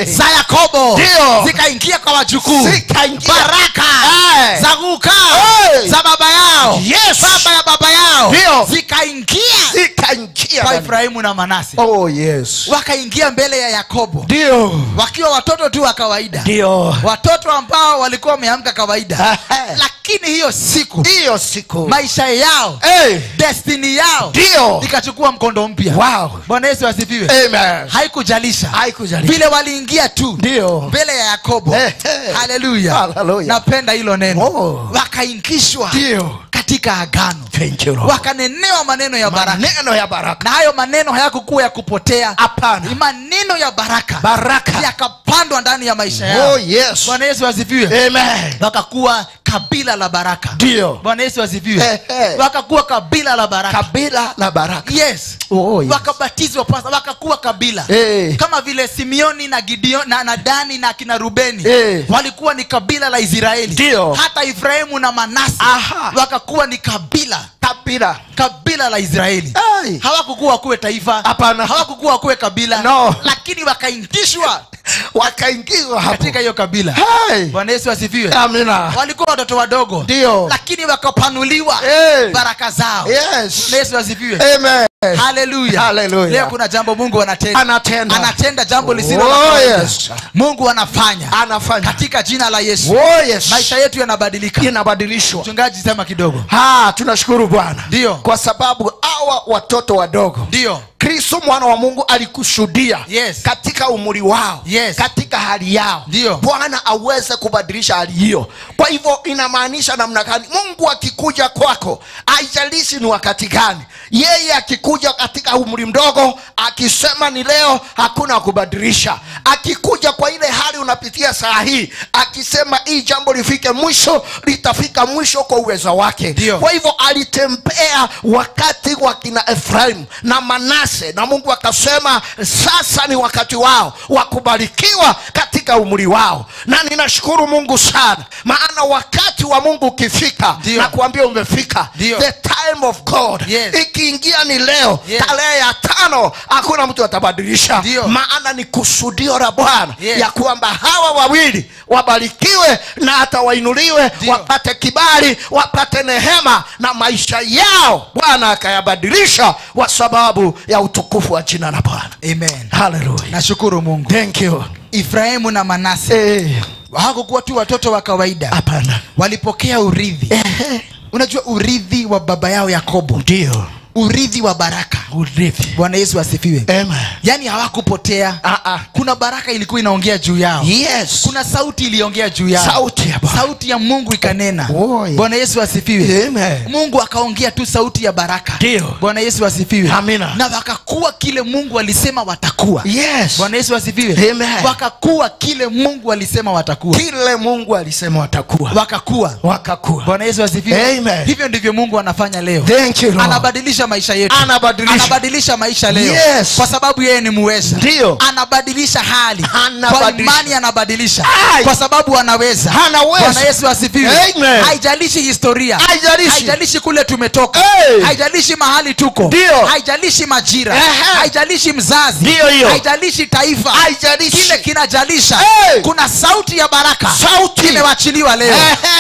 za Yakobo. Zikaingia kwa wajukuu. Baraka za guka, za baba yao. Yes. Baba ya baba yao. Zikaingia kwa Efraimu na Manase. Oh yes. Wakaingia mbele ya Yakobo. Ndio. Wakiwa watoto tu wa kawaida. Ndio. Watoto ambao walikuwa wameamka kawaida. Lakini hiyo siku maisha yao, destiny yao ikachukua mkondo mpya. Wow. Bwana Yesu asifiwe. Amen. Haikujalisha. Vile waliingia tu mbele ya Yakobo. Haleluya. Haleluya. Napenda hilo neno. Wakaingishwa katika agano. Thank you, Lord. Wakanenewa maneno ya baraka. Maneno ya baraka. Na hayo maneno hayakukuwa ya kupotea. Hapana. Maneno ya baraka. Baraka yakapandwa ndani ya maisha yao. Oh yes. Bwana Yesu asifiwe. Amen. Wakakuwa kabila la baraka. Ndio. Bwana Yesu asifiwe. Wakakuwa kabila la baraka. Kabila la baraka. Yes. Oh, yes. Wakabatizwa pasa, wakakuwa kabila. Kama vile Simeoni na Gideon na Dani na kina Rubeni. Walikuwa ni kabila la Israeli. Ndio. Hata Efraimu na Manase wakakuwa ni kabila. Kabila la Israeli. Hawakukuwa kuwe taifa. Hapana. Hawakukuwa kuwe kabila. No. Lakini wakaingishwa. Wakaingizwa hapo katika hiyo kabila. Bwana Yesu asifiwe. Amina. Walikuwa watoto wadogo. Ndio. Lakini wakapanuliwa baraka zao. Yes. Bwana Yesu asifiwe. Amen. Hallelujah. Hallelujah. Leo kuna jambo Mungu anatenda. Anatenda jambo lisilo la kawaida. Yes. Mungu anafanya. Anafanya. Katika jina la Yesu. Oh, yes. Maisha yetu yanabadilika. Yanabadilishwa. Mchungaji, sema kidogo. Tunashukuru Bwana. Ndio. Kwa sababu hawa watoto wadogo. Ndio. Kristo mwana wa Mungu alikushudia. Yes. Katika umri wao. Yes. Katika hali yao. Ndio. Bwana aweze kubadilisha hali hiyo. Kwa hivyo inamaanisha namna gani? Mungu akikuja kwako, haijalishi ni wakati gani. Yeye akikuja katika umri mdogo, akisema ni leo, hakuna kubadilisha. Akikuja kwa ile hali unapitia saa hii, akisema hii jambo lifike mwisho, litafika mwisho kwa uwezo wake. Ndio. Kwa hivyo alitembea wakati wa kina Efraim na Manase, na Mungu akasema sasa ni wakati wao wa kubarikiwa katika umri wao. Na ninashukuru Mungu sana, maana wakati wa Mungu ukifika, na kuambia umefika. Dio. The time of God. Yes. Ikiingia ni leo, yes, tarehe ya 5, hakuna mtu atabadilisha. Dio. Maana ni kusudio la Bwana, yes, ya kwamba hawa wawili wabarikiwe na hata wainuliwe, wapate kibali, wapate neema, na maisha yao Bwana akayabadilisha kwa sababu ya utukufu wa jina la Bwana. Amen. Hallelujah. Nashukuru Mungu. Thank you. Efraimu na Manase hawakuwa tu watoto wa kawaida. Hapana. Walipokea urithi. Unajua urithi wa baba yao Yakobo. Ndio. Urithi wa baraka. Urithi. Bwana Yesu asifiwe. Amen. Yaani hawakupotea. Kuna baraka ilikuwa inaongea juu yao. Yes. Kuna sauti iliongea juu yao. Sauti ya Bwana. Sauti ya Mungu ikanena. Oh, yes. Bwana Yesu asifiwe. Amen. Mungu akaongea tu sauti ya baraka. Ndio. Bwana Yesu asifiwe. Amina. Na wakakuwa kile Mungu alisema watakuwa. Yes. Bwana Yesu asifiwe. Amen. Wakakuwa kile Mungu alisema watakuwa. Kile Mungu alisema watakuwa. Wakakuwa. Wakakuwa. Bwana Yesu asifiwe. Amen. Hivyo ndivyo Mungu anafanya leo. Thank you, Lord. Anabadilisha maisha yetu. Anabadilisha maisha leo. Yes. Kwa sababu yeye ni muweza. Ndio. Anabadilisha hali. Kwa imani anabadilisha. Ay. Kwa sababu anaweza. Anaweza. Bwana Yesu asifiwe. Amen. Haijalishi historia. Haijalishi kule tumetoka. Hey. Haijalishi mahali tuko. Ndio. Haijalishi majira. Haijalishi mzazi. Ndio hiyo. Haijalishi taifa. Haijalishi. Kile kinajalisha. Hey. Kuna sauti ya baraka. Sauti imewachiliwa leo.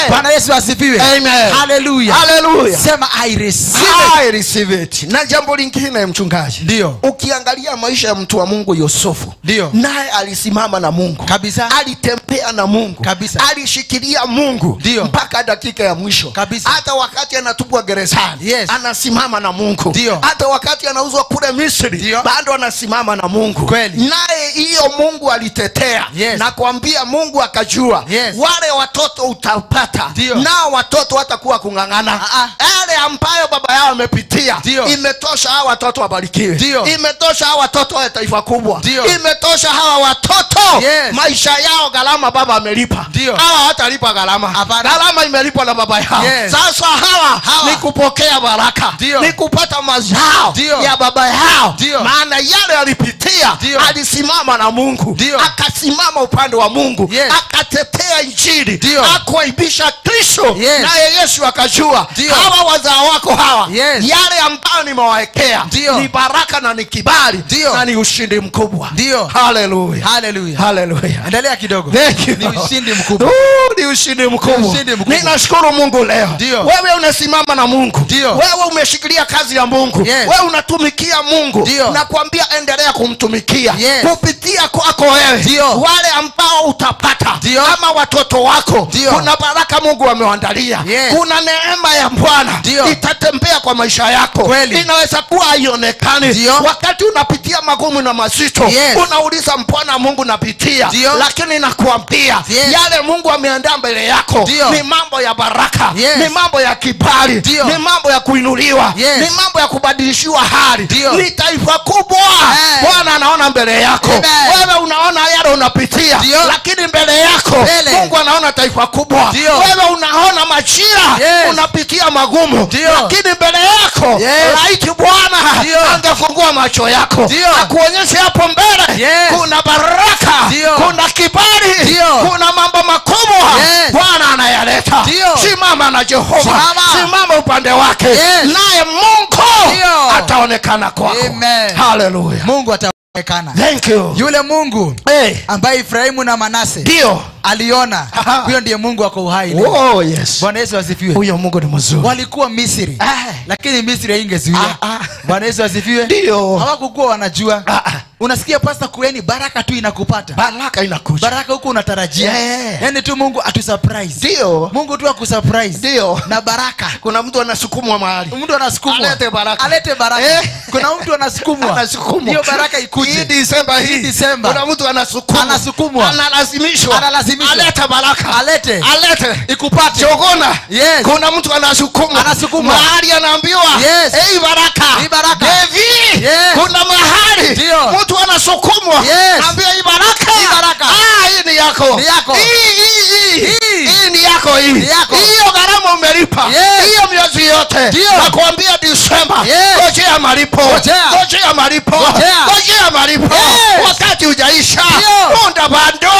Bwana Yesu asifiwe. Amen. Hallelujah. Hallelujah. Sema I receive it. I receive it. Na jambo lingine mchungaji. Ndio. Ukiangalia maisha ya mtu wa Mungu Yusufu. Ndio. Naye alisimama na Mungu. Kabisa. Alitembea na Mungu. Kabisa. Alishikilia Mungu. Ndio. Mpaka dakika ya mwisho. Kabisa. Hata wakati anatupwa gerezani, yes, anasimama na Mungu. Ndio. Hata wakati anauzwa kule Misri, bado anasimama na Mungu. Kweli. Naye hiyo Mungu alitetea. Yes. Na kuambia Mungu akajua, yes, wale watoto utapata. Ndio. Na watoto watakuwa kung'ang'ana. Yale ambayo baba yao amepitia, imetosha hawa watoto wabarikiwe. Imetosha hawa watoto wa taifa kubwa. Imetosha hawa watoto. Yes. Maisha yao gharama baba amelipa. Hawa hatalipa gharama. Gharama imelipwa na baba yao. Yes. Sasa hawa ni kupokea baraka. Dio. Ni kupata mazao ya baba yao. Maana yale alipitia, alisimama na Mungu. Dio. Akasimama upande wa Mungu. Yes. Akatetea Injili. Akaibisha Kristo. Yes. Naye Yesu akajua, Dio, hawa wazao wako hawa, yes, yale ambayo nimewaekea ni baraka na ni kibali na ni ushindi mkubwa. Ndio. Hallelujah. Hallelujah. Hallelujah. Endelea kidogo. Thank you. Ni ushindi mkubwa. Ni ushindi mkubwa. Ninashukuru Mungu leo. Ndio. Wewe unasimama na Mungu. Ndio. Wewe umeshikilia kazi ya Mungu. Yes. Wewe unatumikia Mungu. Ndio. Nakwambia endelea kumtumikia. Yes. Kupitia kwako wewe. Ndio. Wale ambao utapata Ndio. ama watoto wako, Ndio. kuna baraka Mungu amewaandalia. Yes. Kuna neema ya Bwana Ndio. itatembea kwa maisha yako. Kweli. Inaweza kuwa haionekani. Ndio. Wakati unapitia magumu na mazito, Yes. unauliza Bwana Mungu napitia. Ndio. Lakini nakuambia, Yes. yale Mungu ameandaa mbele yako Ndio. ni mambo ya baraka, Yes. ni mambo ya kibali, Ndio. ni mambo ya kuinuliwa, Yes. ni mambo ya kubadilishiwa hali. Ndio. Ni taifa kubwa. Hey. Bwana Bwana anaona mbele yako. Wewe unaona yale unapitia, lakini mbele yako Mungu anaona taifa kubwa. Wewe unaona majira unapitia magumu, lakini mbele yako laiti Bwana angefungua macho yako akuonyeshe hapo mbele kuna baraka, kuna kibali, kuna mambo makubwa Bwana anayaleta. Simama na Jehova, simama upande wake, naye Mungu ataonekana kwako. Hallelujah. Mungu ataonekana. Thank you. Yule Mungu ambaye Efraimu na Manase ndio aliona, huyo ndiye Mungu ako uhai leo. Oh yes. Bwana Yesu asifiwe. Huyo Mungu ni mzuri. Walikuwa Misri, lakini Misri haingezuia. Bwana Yesu asifiwe. Ndio. Hawakukuwa wanajua. Unasikia pastor, kueni baraka tu inakupata. Baraka inakuja. Baraka huko unatarajia. Yaani tu Mungu atusurprise. Ndio. Mungu tu akusurprise. Ndio. Na baraka. Kuna mtu anasukumwa mahali. Mtu anasukumwa. Alete baraka. Alete baraka. Kuna mtu anasukumwa. Anasukumwa. Ndio baraka ikuje. Hii Disemba hii. Disemba. Kuna mtu anasukumwa. Anasukumwa. Analazimishwa. Analazimishwa. Alete baraka. Alete. Alete. Ikupate. Jogona. Yes. Kuna mtu anasukumwa. Anasukumwa. Mahali anaambiwa, Yes. "Hey baraka." Hii baraka. Devi. Yes. Kuna mahali Ndio. mtu anasukumwa. Yes. Ambia hii baraka. Hii baraka. Hii ni yako. Ni yako. Hii ni yako hii. Ni yako. Hiyo gharama umelipa. Yes. Hiyo miezi yote. Nakwambia Disemba. Ngojea malipo. Ngojea malipo. Ngojea malipo. Wakati hujaisha. Muda bado.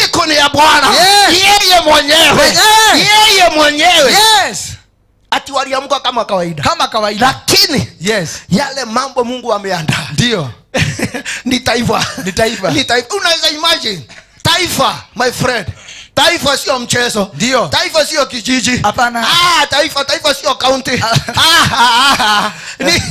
Siku ni ya Bwana. Yeye mwenyewe. Yeye mwenyewe. Yes. Ati waliamka kama kawaida. Kama kawaida. Lakini yes, yale mambo Mungu ameandaa. Ndio. Ni taifa. Ni taifa. Ni taifa. Unaweza imagine taifa, my friend. Taifa sio mchezo. Ndio. Taifa sio kijiji. Hapana. Taifa sio county. Ni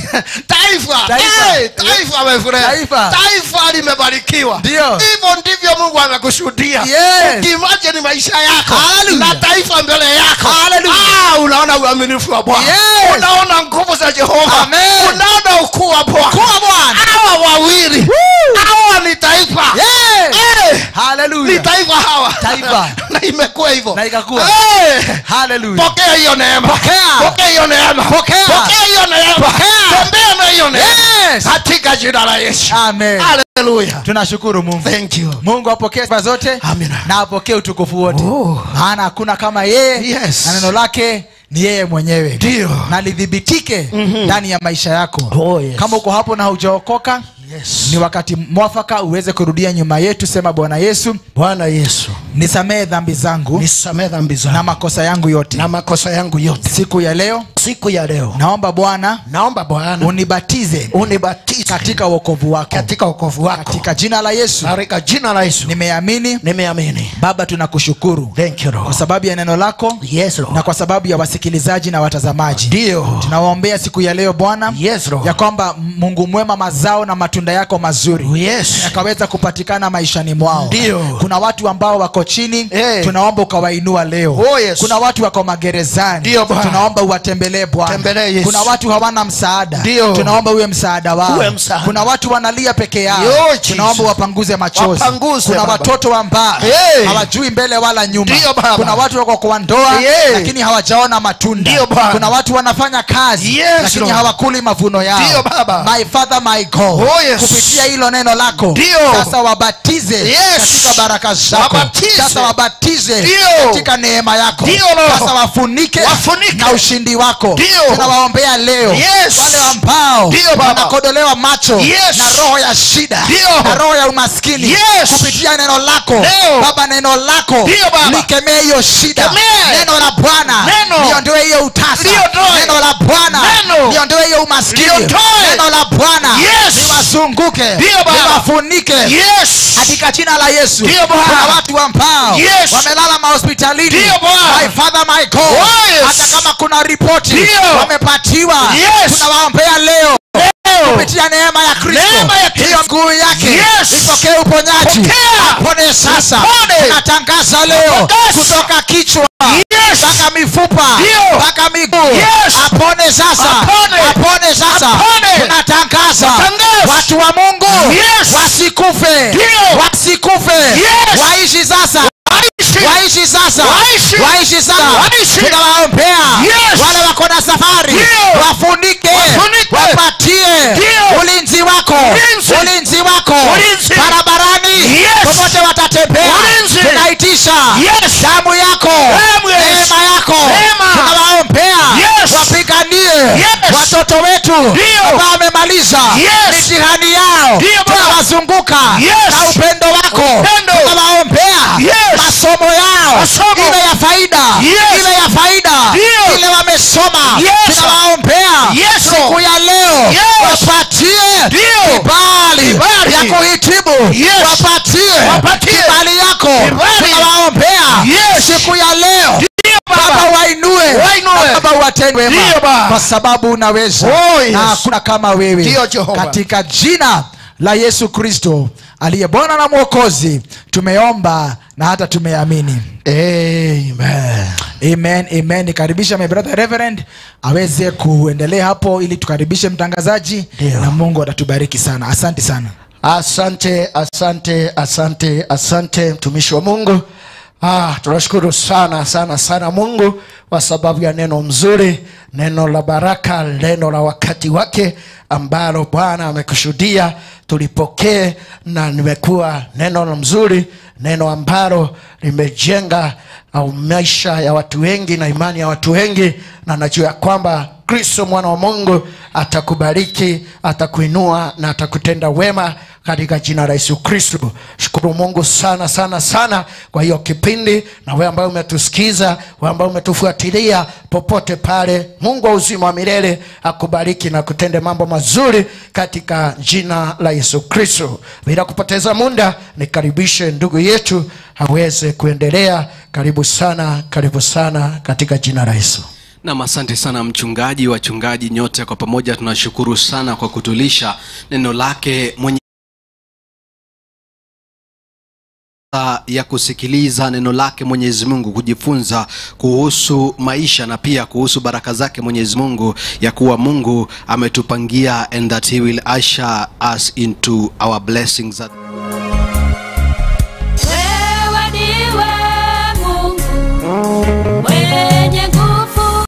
taifa. Taifa. Hey, taifa my friend. Taifa. Taifa limebarikiwa. Ndio. Hivyo ndivyo Mungu amekusudia. Yes. Ukimagine maisha yako Hallelujah. na taifa mbele yako. Hallelujah. Unaona uaminifu wa Bwana. Yes. Unaona nguvu za Jehova. Amen. Unaona ukuu wa Bwana. Ukuu wa Bwana. Hawa wawili. Hawa ni taifa. Yes. Hey. Hallelujah. Ni taifa hawa. Taifa. Na imekuwa hivyo. Na ikakuwa. Hey. Hallelujah. Pokea hiyo neema. Pokea. Pokea hiyo neema. Pokea. Pokea hiyo neema. Pokea. Tembea na hiyo neema. Yes. Katika jina la Yesu. Amen. Hallelujah. Tunashukuru Mungu. Thank you. Mungu apokee sifa zote. Amina. Na apokee utukufu wote. Oh. Maana hakuna kama yeye. Yes. Na neno lake ni yeye mwenyewe. Ndio. Na lidhibitike ndani ya maisha yako. Oh, yes. Kama uko hapo na hujaokoka, yes, ni wakati mwafaka uweze kurudia nyuma yetu. Sema, Bwana Yesu, Bwana Yesu, nisamehe dhambi zangu, nisamehe dhambi zangu na makosa yangu yote, na makosa yangu yote. Siku ya leo, siku ya leo, naomba Bwana, naomba Bwana unibatize, unibatize katika wokovu wako, katika wokovu wako, katika jina la Yesu, katika jina la Yesu. Nimeamini, nimeamini. Baba, tunakushukuru. Thank you Lord. Kwa sababu ya neno lako. Yes Lord. Na kwa sababu ya wasikilizaji na watazamaji. Ndio. Tunawaombea siku ya leo Bwana. Yes Lord. Ya kwamba Mungu mwema, mazao na matunda yako mazuri, yes, yakaweza kupatikana maishani mwao. Ndio. Kuna watu ambao wako chini, hey, tunaomba ukawainua leo. Oh, yes. Kuna watu wako magerezani, Ndio Bwana, tunaomba uwatembelee Bwana. Yes. Kuna watu hawana msaada, Ndio, tunaomba uwe msaada wao. Uwe msaada. Kuna watu wanalia peke yao, tunaomba wapanguze machozi. Wapanguze, Kuna Baba. watoto ambao hey, hawajui mbele wala nyuma. Ndio Baba. Kuna watu wako kwa ndoa, hey, lakini hawajaona matunda. Ndio Baba. Kuna watu wanafanya kazi, yes, lakini Lord, hawakuli mavuno yao. Ndio Baba. My Father, my God. Oh, yes. Kupitia hilo neno lako, Ndio, sasa wabatize, yes, katika baraka zako. Wabatize. Sasa wabatize Ndio, katika neema yako. Ndio Lord. Sasa wafunike, wafunike na ushindi wako. Ndio. Tunawaombea leo, yes, wale ambao wanakodolewa macho, yes, na roho ya shida, Ndio, na roho ya umaskini, yes, kupitia neno lako. Ndio. Baba, neno lako Ndio Baba, likemee hiyo shida. Kemee. Neno la Bwana liondoe hiyo utasa. Neno la Bwana liondoe hiyo umaskini. Neno la Bwana yes, liwazunguke, liwafunike, yes, katika jina la Yesu. Ndio Bwana. Kuna watu ambao yes, wamelala mahospitalini. Ndio Bwana. My Father, my God. Oh, yes. Hata kama kuna ripoti wamepatiwa, yes, tunawaombea leo kupitia neema ya Kristo, hiyo mguu yake, yes, ipokee uponyaji. Apone sasa. Tunatangaza leo kutoka kichwa mpaka yes, mifupa mpaka miguu, yes, apone sasa. Apone sasa. Tunatangaza watu wa Mungu, yes, wasikufe, wasikufe, yes, waishi sasa. Waishi sasa. Waishi sasa. Tunawaombea yes, wale wako na safari, wafunike, wapatie ulinzi wako, ulinzi wako. Tunawazungusha damu yako, neema yako. Tunawaombea wapiganie watoto wetu ambao wamemaliza mitihani yao. Tunawazunguka na upendo wako. Tunawaombea masomo yao ile ya faida, ile ya faida, ile wamesoma. Tunawaombea siku ya leo wapatie kibali ya kuhitimu, wapatie kibali yako. Tunawaombea siku ya leo Baba, wainue, Baba, watende wema, kwa sababu unaweza na hakuna kama wewe. Katika jina la Yesu Kristo aliye Bwana na Mwokozi tumeomba na hata tumeamini. Amen. Amen, amen. Nikaribisha my brother Reverend aweze kuendelea hapo ili tukaribishe mtangazaji. Dio. Na Mungu atatubariki sana. Asante sana. Asante, asante, asante, asante mtumishi wa Mungu. Tunashukuru sana sana sana Mungu kwa sababu ya neno mzuri, neno la baraka, neno la wakati wake ambalo Bwana amekushuhudia tulipokee, na nimekuwa neno la mzuri, neno ambalo limejenga maisha ya watu wengi na imani ya watu wengi, na najua kwamba Kristo mwana wa Mungu atakubariki, atakuinua na atakutenda wema katika jina la Yesu Kristo. Shukuru Mungu sana sana sana kwa hiyo kipindi, na wewe ambaye umetusikiza, wewe ambaye umetufuatilia popote pale, Mungu wa uzima wa milele akubariki na kutende mambo mazuri katika jina la Yesu Kristo. Bila kupoteza muda, nikaribishe ndugu yetu aweze kuendelea. Karibu sana, karibu sana katika jina la Yesu. Na asante sana mchungaji, wachungaji nyote kwa pamoja tunashukuru sana kwa kutulisha neno lake mwenye ya kusikiliza neno lake Mwenyezi Mungu, kujifunza kuhusu maisha na pia kuhusu baraka zake Mwenyezi Mungu, ya kuwa Mungu ametupangia and that he will usher us into our blessings.